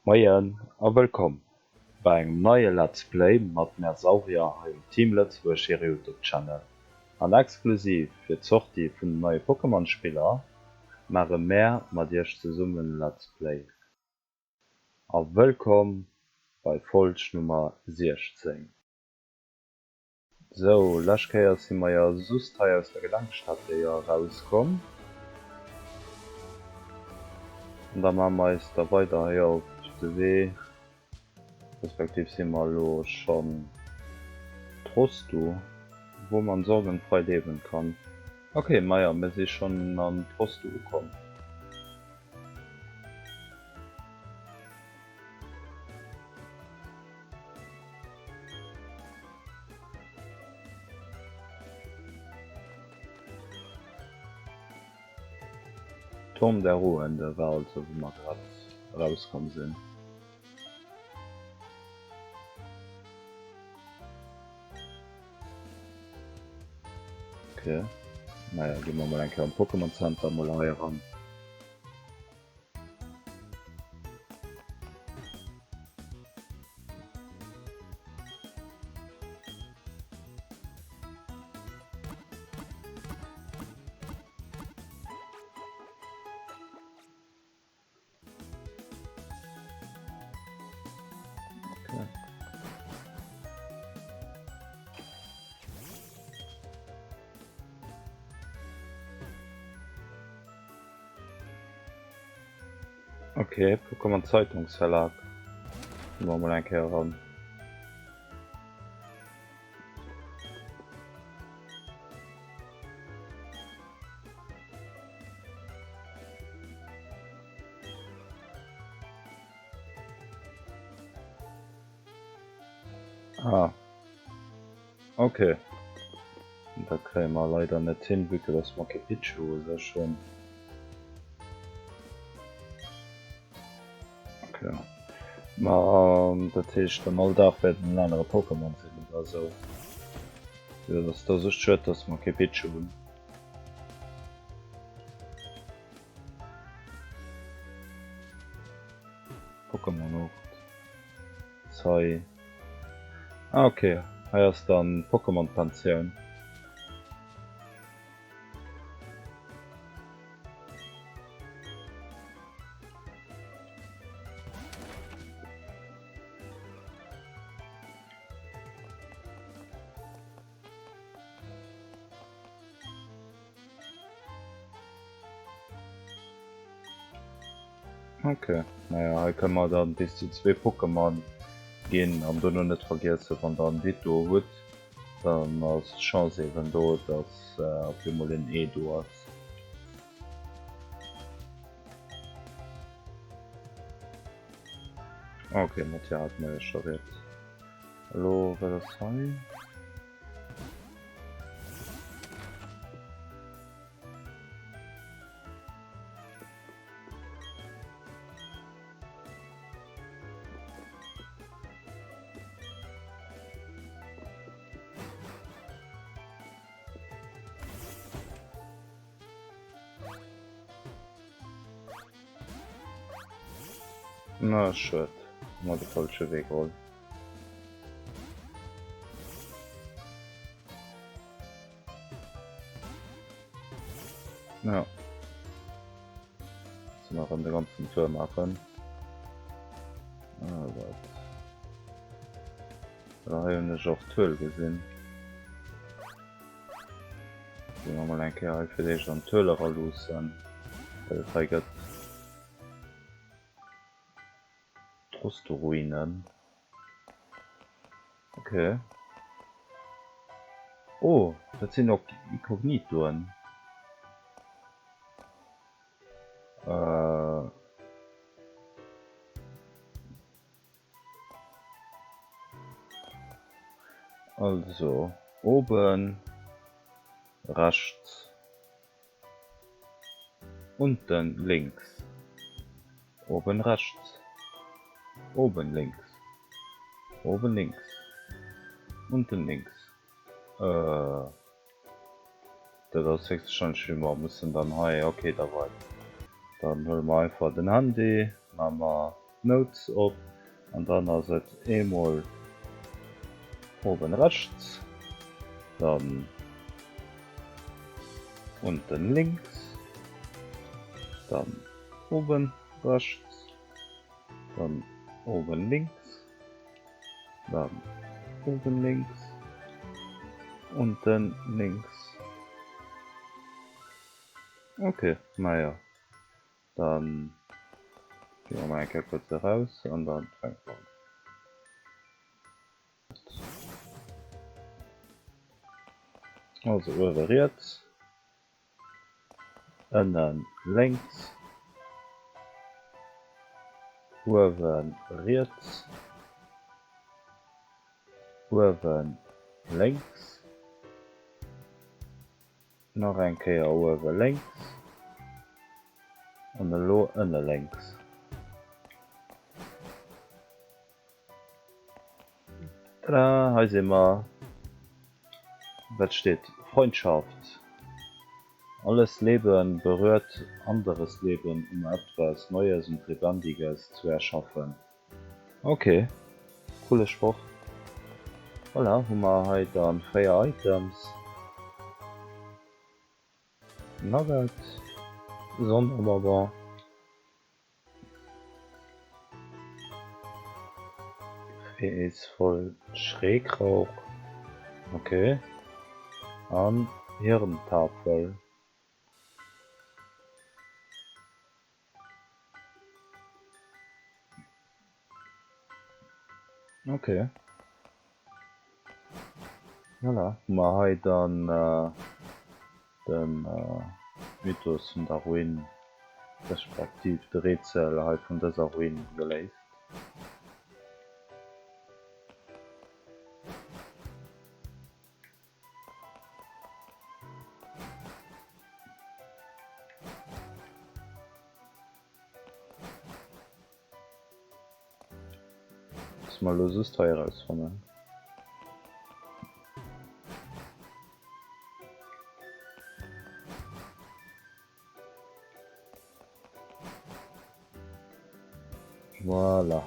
Moien a wëllkomm bei engem neie Let's Play mat mär Saurier hei um Team Lëtzebuerg hire Youtube Channel. An exklusiv fir d'Sortie vun den neie Pokémon Spiller maache mär mat iech zesummen e Let's Play. A wëllkomm bei Folg Nummer 16. Sou, lescht Kéier si mer jo just hei aus der Gedenkstätte jo erauskomm. An da maache mer eis da weider hei op de Wee, respektiv si mer elo schonn Trostu, wo man sorgenfrei leben kann. Ok, majo, mir si schonn an Trostu ukomm. Turm der Ruhende war also wou mer grad erauskomm sinn. Ok, naja, gi mer mol eng Kéier am Pokémon Center mol hei eran. Okay. Ok, Pokémon Zeitungsverlag. Ginn mer mol eng Kéier eran. Ah. Ok. Dat kréie mer leider net hin, vue que dass mer kee Pichu u sech hunn. Ok. Ma dat heescht dann all Dag wäert en anere Pokémon sinn oder esou. Jo, dat ass da sech schued, dass mer kee Pichu hunn. Pokémon Ort. Hei. Ah ok, hei ass dann Pokémon Pensioun. Ok, naja hei kënne mer dann bis zu zwee Pokémon ginn an dono net vergiessen, wann der en Ditto hutt, dann ass d'Chance eben do, dass op eemol en Ee do ass. Ok, mat hir hate mer jo scho rieds. Elo, wat ass hei? Na, schued, hu mer de falsche Wee geholl. Ja. Muss nach an de ganzen Tour machen. Ah, wat. Da hei hunn ech och d'Höhl gesinn. Ginn wir mal eng Kéier hei fir d'éischt an d'Höhl eraluussen, wat et hei gëtt. Trostoruinen. Okay. Oh, dat sinn och Inkognitoen. Äh. Also, oben rechts. Unten links. Oben rechts. Oben links. Oben links. Unten links. Äh. Dat ass héchstwahrscheinlech wéi mer mussen dann hei. Okay, da wei. Dann huele mer einfach den Handy, maache mer. Notes op an dann ass et eemol oben rechts, dann unten links, dann oben rechts, dann oben links, dann oben links, unten links. Ok, majo. Dann gi mer mol eng Kéier kuerz eraus an dann fänke mer un. Also uewe riets, ënne lénks, uewe riets, uewe lénks. Nach eng Kéier uewe lénks an elo ënne lénks. Tada, hei si mer. Wat steet? Freundschaft. Alles Leben berührt anderes Leben, um etwas Neues und Lebendiges zu erschaffen. Ok, coole Sproch. Voilà, hu mer hei dann 4 Items. Nugget, Sonderbonbon. Gefäß voll Schrägrauch. Ok. An Hirntafel. Okay. Voilà, hu mer hei dann de Mythos vun der Ruin, respektiv de Rätsel hei vun dëser Ruin geléist. Muss mer elo just hei erausfannen. Voilà.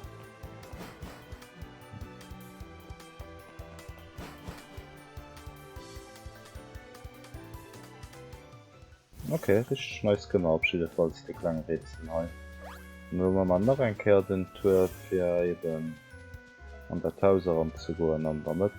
Ok, richteg nice gemaach op jiddefalls de klenge Rätsel hei. An elo maache mer nach eng Kéier den Tour fir eben an dat Haus eran ze goen an der Mëtt.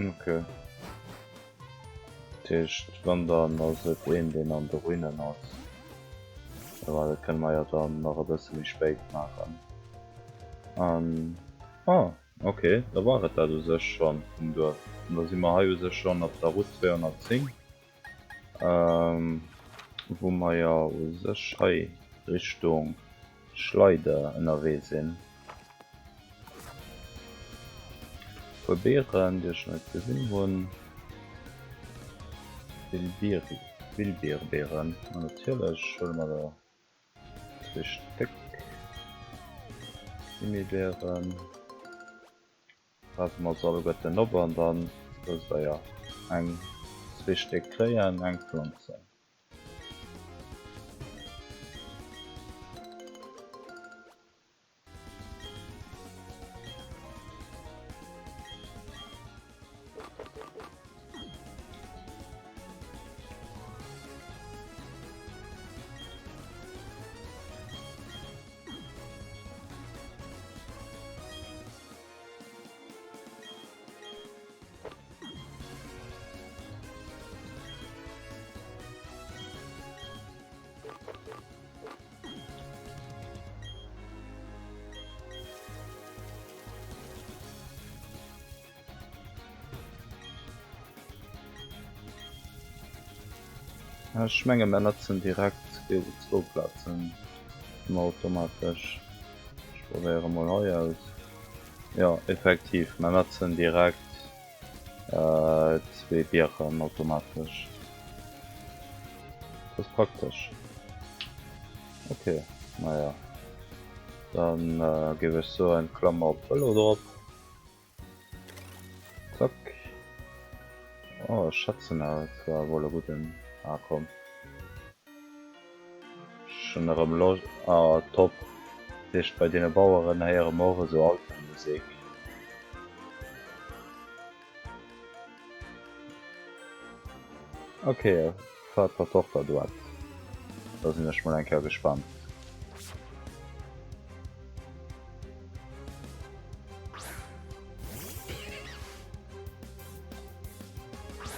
Ok. Dat heescht, wann dann ass et een deen an de Ruinen ass. Awer dat kënne mer jo dann nach e bësse méi spéit maachen. An, ah, ok, da war et dat u sech schonn vum Duerf. An da si mer hei u sech schonn op der Route 210. Wou mer jo u sech hei Richtung Schleide ënnerwee sinn. E puer Beeren, déi ech nach net gesinn hunn. Villbierbeeren, ma natierlech huele mer der zwee Stéck. Gummibären. Rafe mer se alleguerten op an dann wësst der jo, eng, zwee Stéck kréien, eng planzen. Ech menge mer notzen direkt déi zwou Plazen ëmmer automatesch. Probéiere mol hei aus. Jo, effektiv, mer netzen direkt zwee Bieren automatesch. Dat ass praktesch. Ok, naja. Dann géif ech soen, klamme mer op d'Vëlo drop. Zack. Oh, ech schätzen awer, et war wuel e gudden. Ah, komm. Ech hunn erëm Loscht. Ah, top. Dat heescht, bei deene Baueren héiere mer och esou Alpenmusek. Ok, Vater-Tochter-Duett. Da sinn ech mol eng Kéier gespannt.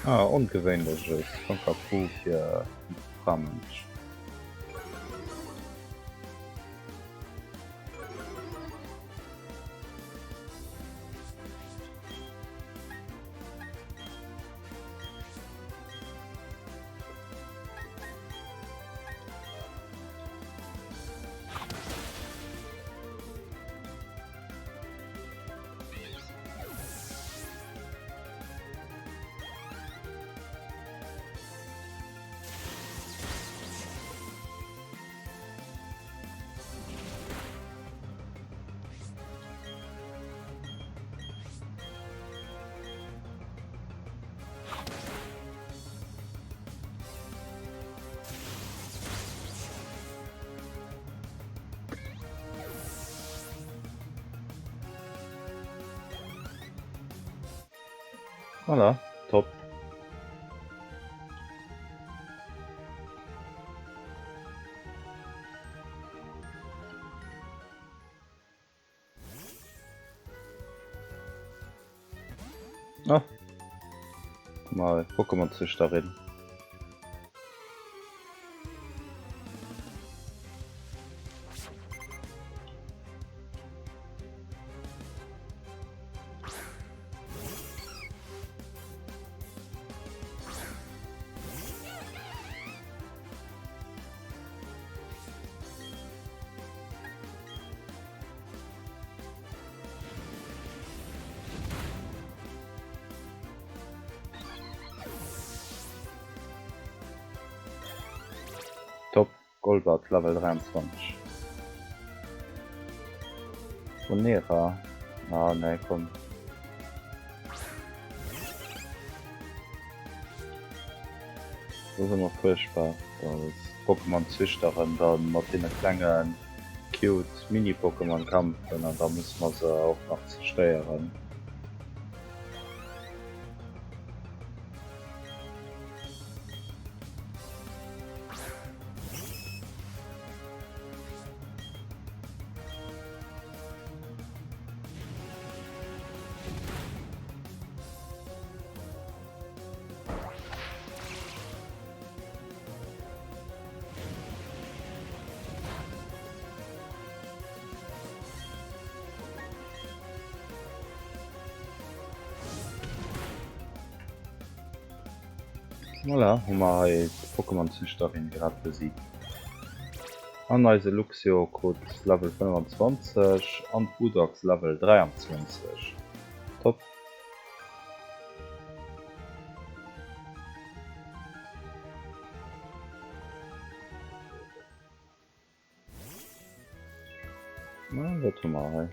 Ah, ongewéinleches Konkaku fir Framënsch. Voilà, top. Ah. Mal Pokémon-Züchterin. Top, Golbat Level 23. Onera, ah nee komm. Dat ass ëmmer fuerchtbar, dass d'Pokémon-Züchteren da mat deene klenge cute Mini-Pokémon kämpfen an da musse mer se och nach zerstéieren. Voilà, hu mer hei d'Pokémon-Züchterin grad besiegt. An eise Luxio krut Level 25 an d'Budox Level 23. Top. Na, wat hu mer hei?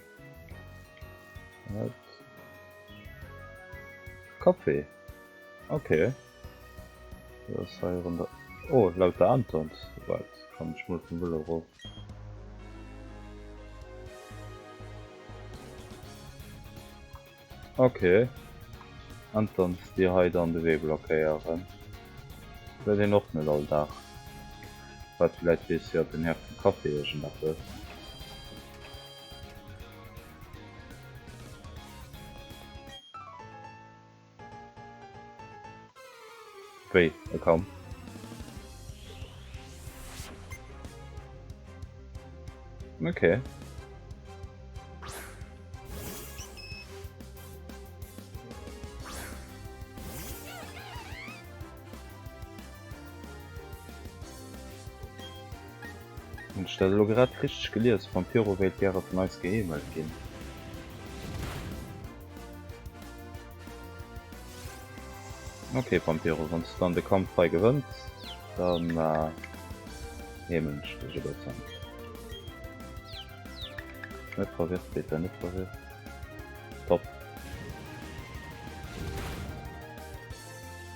Wat? Café. Okay. Dat ass hei run der. Oh, lauter Antons. Wat? Kann ech mol vum Vëlo erof. Ok. Antons déi hei dann de Wee blockéieren. Huet een och net all Dag. Wat vläit weess jo den Här vum Café iergendeppes. Wéi e Kampf? Okay. Hunn ech dat elo grad richteg gelies? Vampiro wéilt gäre vun eis geheemelt ginn. Ok Vampiro, wann s du dann de Kampf hei gewënns, dann heemelen ech dech e bëssen. Net verwirrt Peter, net verwirrt. Top.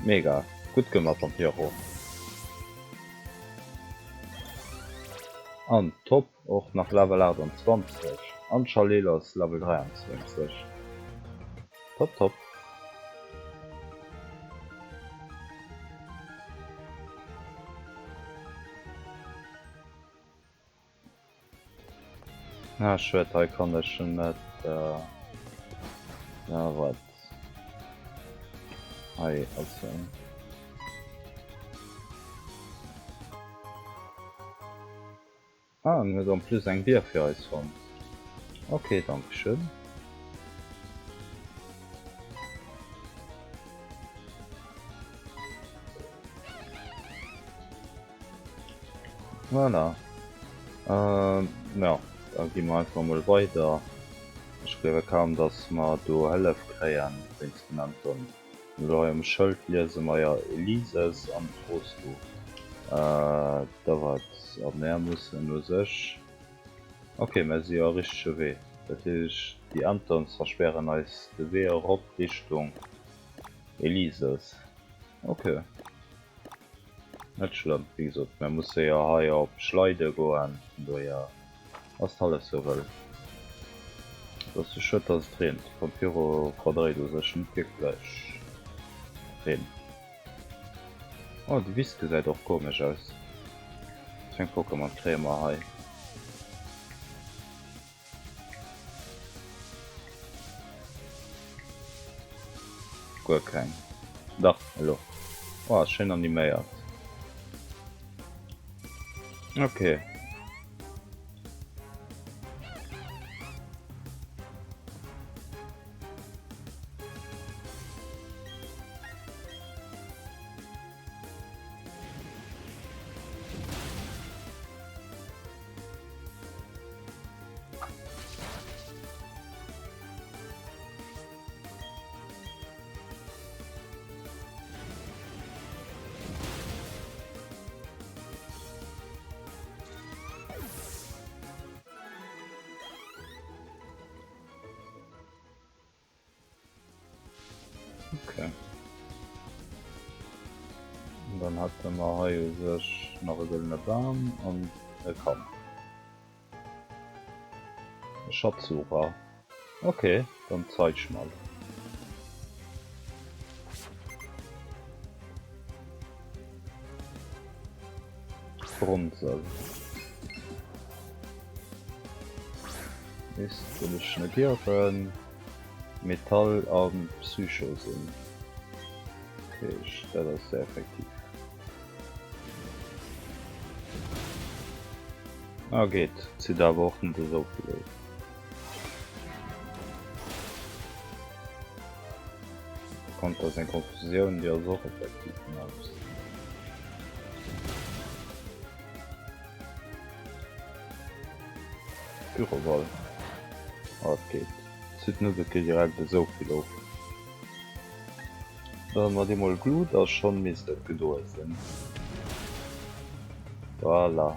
Mega, gutt gemaach Vampiro. An top och nach Level 28 an Chalelos Level 23. Top top. Ah schued, hei kann ech net ja wat hei ass en. Ah en huet en plus eng Bier fir eis fonnt. Ok dankeschön. Voilà. Ähm, ja, da gi mer einfach mol weider. Ech gleewe kaum, dass mer do Hëllef kréien wéinst den Anton. Elo hei um Schëld liese mer jo Elises an Trostu. Äh, da wat? A mär mussen u sech. Ok, mär si jo richtege Wee. Dat heescht, déi Antons verspären eis de Wee erop Richtung Elises. Ok. Net schlëmm, wéi gesot, mär musse jo hei op Schleide goen, vun dohier ass et hallef sou wëll. Et ass jo schued, dass et reent. Vampiro verdréit u sech net wierklech Reen. Oh, déi Wiss gesäit och komesch aus. Wat fir eng Pokémon kréie mer hei? Guer keng. Dach, elo. Oh, ass schéin animéiert. Okay. Okay. An dann hätte mer hei u sech nach e gëllene Bam an e Kampf. E Schatzsucher. Okay, dann zeig mal. Bronzel. Misst soll ech negieren. Metall a Psycho sinn. Okay, dat ass sehr effektiv. Ah geet, zitt awer och net esou vill of. Konter seng Konfusioun, déi ass och effektiv nervs. Pyroball. Ah, et geet. Zitt net et geet direkt esou vill of. Dann mat eemol Glut a schonn misst et gedoe sinn. Voilà.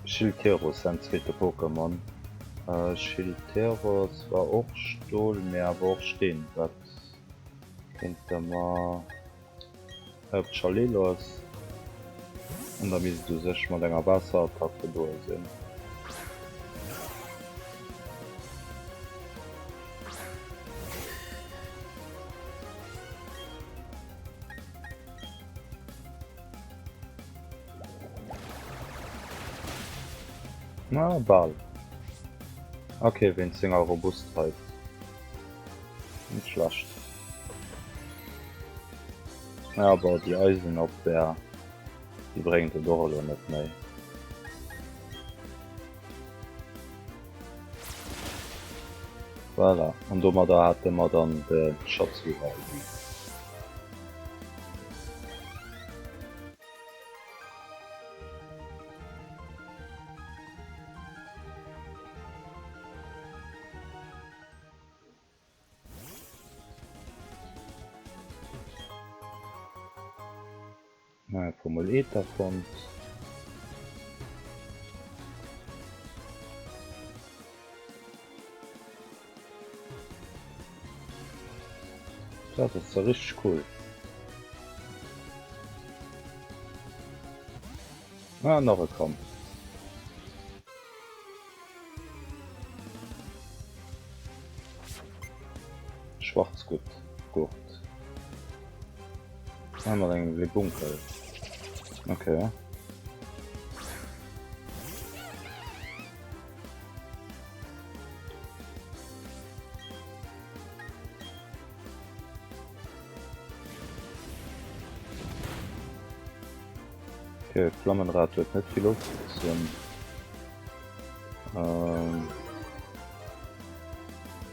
Schilteros säin zweete Pokémon. Schilteros war och Stol, mee awer och Steen. Dat kéinte mer op d'Chalelos an da misst et u sech mat enger Waasserattack gedoe sinn. Na, bal. Ok, wéinst senger Robustheit. Net schlecht. Ja, aber déi Eisenabwehr, déi bréngt et och elo net méi. Voilà, an domadder hate mer dann de Schatzsucher besiegt. Mä einfach mol Ether fonnt. Dat ass zwar richteg cool. Ah, nach e Kampf. Schwarzgurt. Gurt. Ah, mat engem Glibunkel. Okay. Okay, Flammenrad huet net vill ofgezunn. Ähm,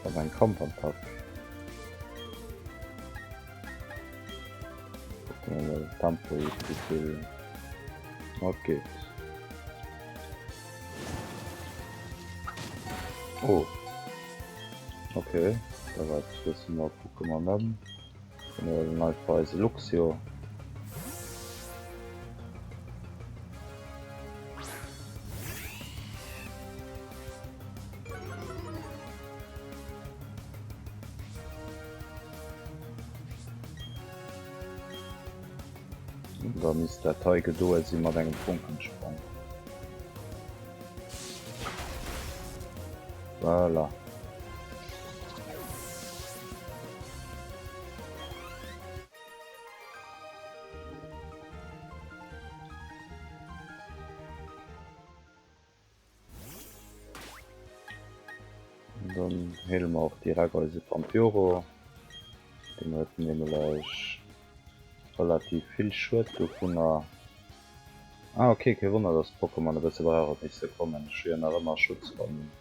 dat war eng Kampfattack. Gucken wir mal Tempo, wie viel noch geht. Oh. Okay, da war jetzt mal Pokémon an. Dann huelen wir einfach eise Luxio. Da misst dat hei gedoe si mat engem Funkensprong. Voilà. Dann heele mer och direkt eise Pampioro. Deen huet nämlech relativ vill Schued dovunner. Ah ok, kee Wonner dass d'Pokémon e bësse brauche bis se kommen, ech hu jo nach ëmmer Schutzronn un.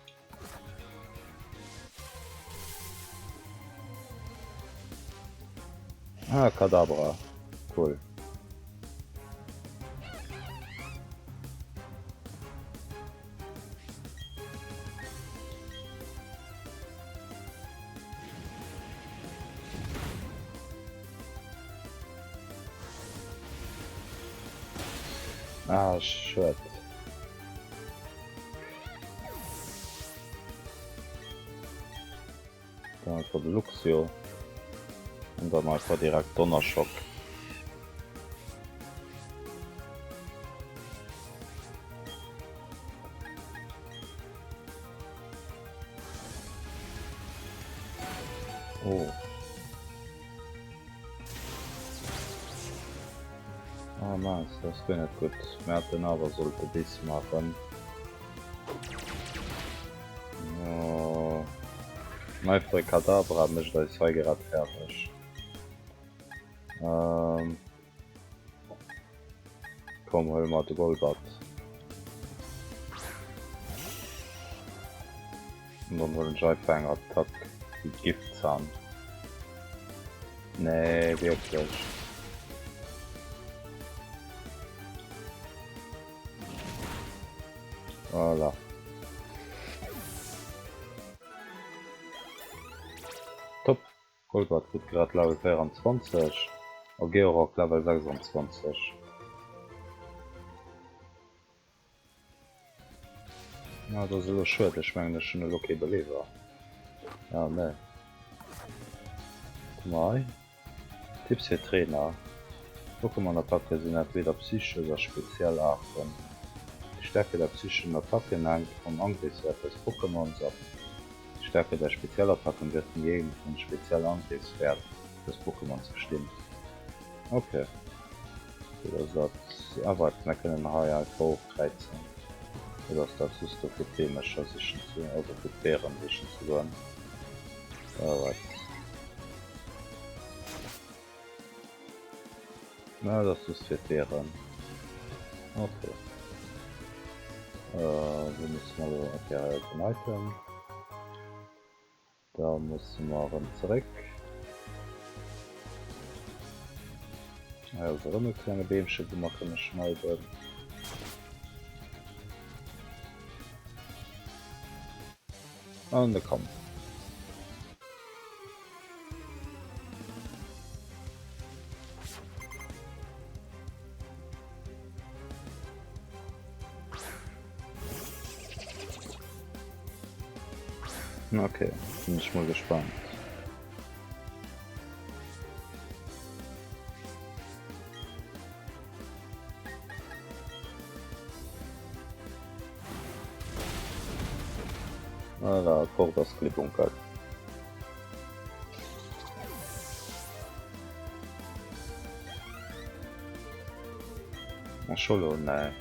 Ah Kadabra, cool. Ah, schued. Dann einfach de Luxio. Und dann einfach direkt Donnerschock. Oh. Ah mince, dat ass guer net gutt. Mir hätten awer sollte Biss maachen. Oh. Maifre Kadabra mécht eis hei grad fäerdeg. Ähm. Komm, huele mer de Golbat. An dann huelen ech einfach eng Attack wéi Giftzahn. Nee, wierklech. Voilà. Top. Golbat kritt grad Level 24 a Georok Level 26. Ah, dat ass elo schued, ech mengen ech hunn elo kee Belewer. Ah nee. Kuck mol hei. Tipps fir Trainer. Pokémon-Attacke sinn entweder psychesch a speziell Aarten. Die Stärke der psychischen Attacken hängt vom Angriffswert des Pokémons ab. Die Stärke der Spezialattacken wird hingegen vom Spezialangriffswert des Pokémons bestimmt. Okay. Oder ass dat. Ah waart, mer kënnen hei einfach ofkräizen. Oder ass dat just do fir d'Beemercher sichen ze, also fir d'Beeren sichen ze goen? Ah waart. Na, dat ass just fir d'Beeren. Okay. Äh, wou musse mer elo? Okay, hei ass en Item. Da musse mer erëm zeréck. Hei ass erëm e klenge Beemche wou mer kënne schneiden. An de Kampf. Ok, sinn ech mol gespannt. Voilà, fort ass Glibunkel. Na scho lo, nee.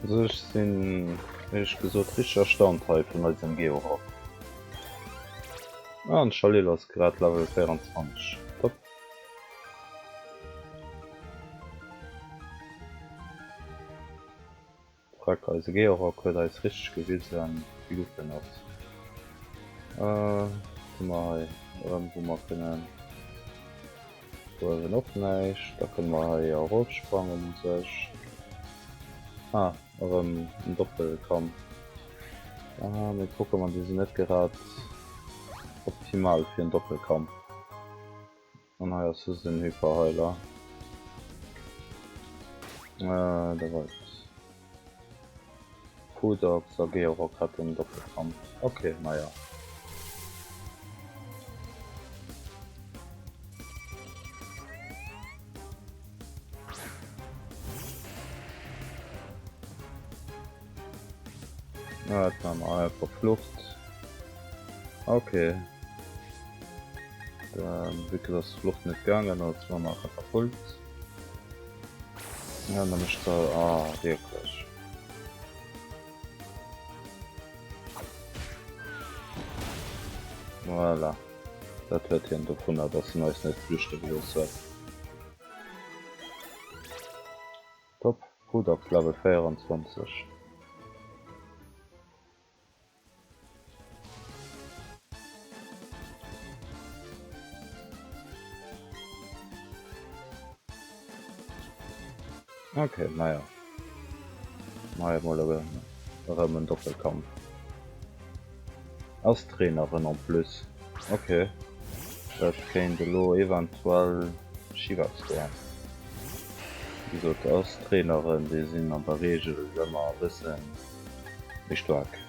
Also ech sinn éierlech gesot richteg erstaunt hei vun eisem Georock. Ah, an Chalil ass grad Level 24. Top. Freck, eise Georock huet eis richteg gewisen wéi gutt en ass. Hu mer hei erëm wou mer kënnen uewen och näischt, da kënne mer hei erofsprangen u sech. Ah, erëm en Doppelkampf. Ah, meng Pokémon déi sinn net grad optimal fir en Doppelkampf. An hei ass just en Hyperheiler. Äh, da war et. Kudox a Georock haten Doppelkampf. Okay, naja. Ja, jetzt haben wir einfach Flucht. Okay. Dann, wie gesagt, Flucht nicht gegangen, als war mal Katapult. Ja, dann ist da, ah, wirklich. Voilà. Dat huet hien dovunner, dass en eis net flüchte gelooss huet. Top, Rudox Level 24. Ok, naja. Mei emol erëm en Doppelkampf. Ass Trainerin en plus. Ok, dat kéint elo eventuell Shivax goen. Wéi gesot, ass Traineren, déi sinn an der Reegel ëmmer e bësse méi staark.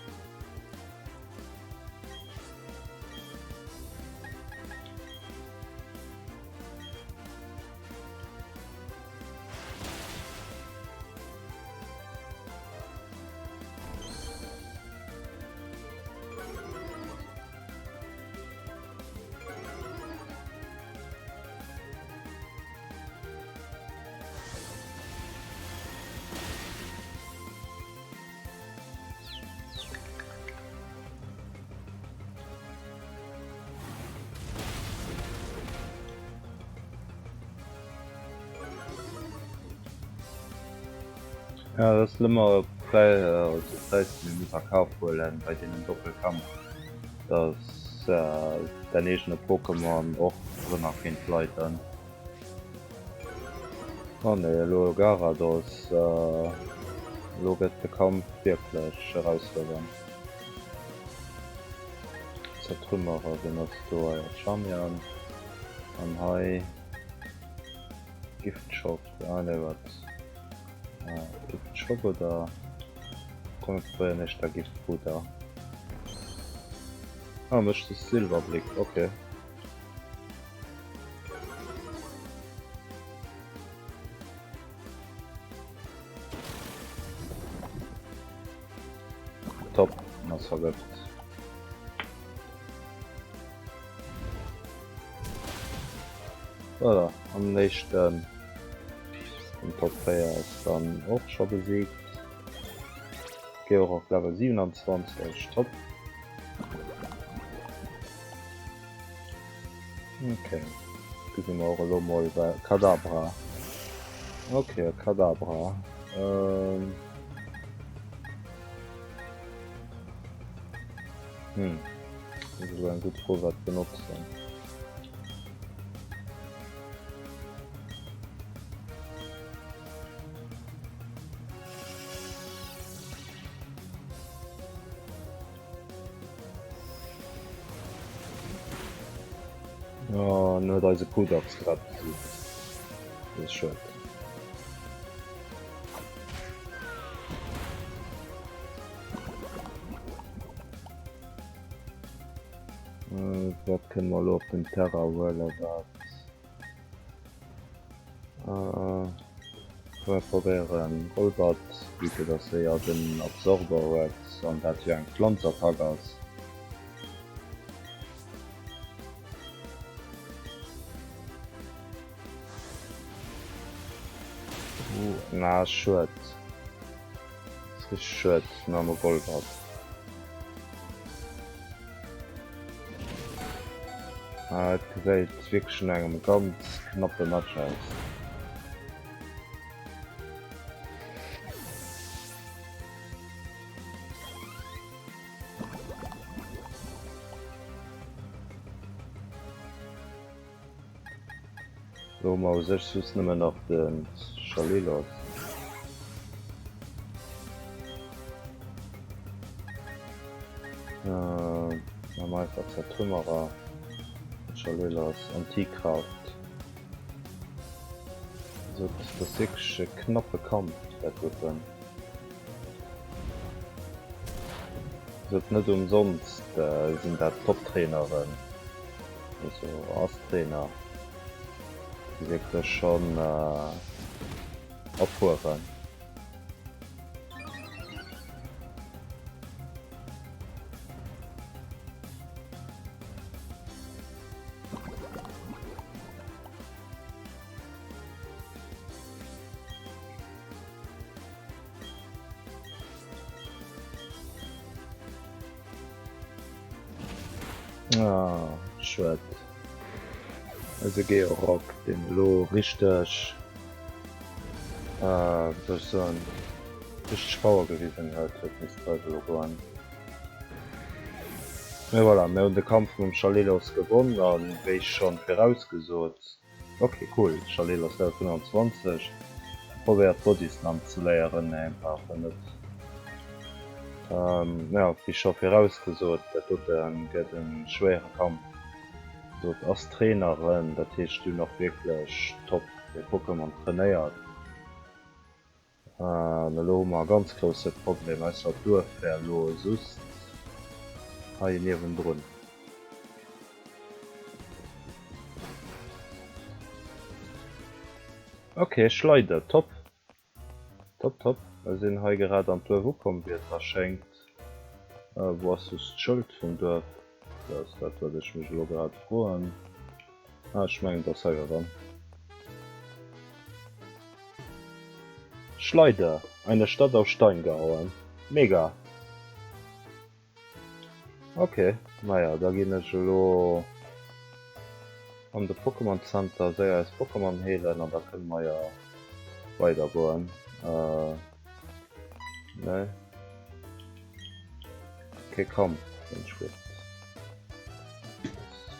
Ja, dat ass ëmmer e Präis deen ee muss a Kaf huelen bei deenen Doppelkampf, dass däin eegene Pokémon och drënner kéint leiden. Oh nee, elo Garados, elo gëtt de Kampf wierklech erausfuerdernd. Zertrümmerer benotzt do eier Charmian an hei Giftschock, ah nee wat Giftschock oder komm mir probéieren éischter Giftpudder. Ah mécht de Silberblick, okay. Ass vergëft. Voilà, an den éischten den Top 4 ass dann och scho besiegt. Georok Level 27, top. Okay, gesi mer och elo mol bei Kadabra. Okay, Kadabra. Ähm. Hm. Das ist eng gutt Fro, wat benotzen. Oh, en huet eise Kudax grad besiegt. Dat ass schued. Äh, wat kënne mer elo op den Terrain huelen, wat... Äh, probéieren Golbat, vue que dass se jo den Absorber huet an dat jo eng Pflanzattack ass. Uh, na schued. Ass richteg schued, den arme Golbat. Ah, et gesäit wierklech no engem ganz knappe Match aus. Lo hu mer u sech just nëmmen nach de Chalelos. Mam einfach Zertrümmerer, Chalelos, Antikraft. Also dat ass wierklech e knappe Kampf dat doten. Also net umsonst sinn dat Top-Traineren. Also ass Trainer déi wierklech schonn erfueren. Ah, schued. Eise Georock, deen elo richteg, wéi soll ech soen, richteg Power gewisen huet, huet misste eis elo goen. Mee voilà, mir hunn de Kampf mam Chalelos gewonn a wéi schonn virausgesot, Ok cool, Chalil ass Level 25, probéiert Body Slam ze léieren, nee brauch en net. Jo wéi scho virausgesot, dat dote gëtt e schwéiere Kampf. Dot ass Trainerin, dat heescht déi hunn och wierklech top hir Pokémon trainéiert. An elo hu mer e ganz grousse Problem, ausser d'Duerf wär elo just hei niewendrun. Ok, Schleider, top! Top, top. Mir sinn hei grad an d'Duerf ukomm, wéi et da schéngt. Wou ass soss d'Schëld vum Duerf? Dat ass dat, wat ech mech elo grad froen. Ah, ech mengen, et ass hei eran. Schleider, eine Stadt aus Stein gehauen. Mega! Ok, naja, da ginn ech elo an de Pokémon Center séier eis Pokémon heelen an da kënne mer jo weider goen. Nee. Kee Kampf, wann ech gutt.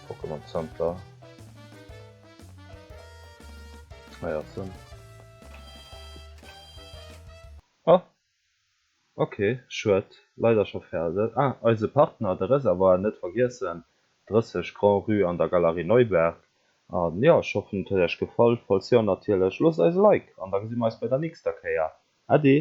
Pokémon Center. Hei ass en. Oh! Ok, schued, leider scho fäerdeg. Ah, eise Partner, de Reservoir, net vergiessen, 30 Grand Rue an der Galerie Neuberg. An jo, ech hoffen et huet iech gefall, falls jo natierlech, loosst eis e Like an da gesi mer eis bei der nächster Kéier. Äddi!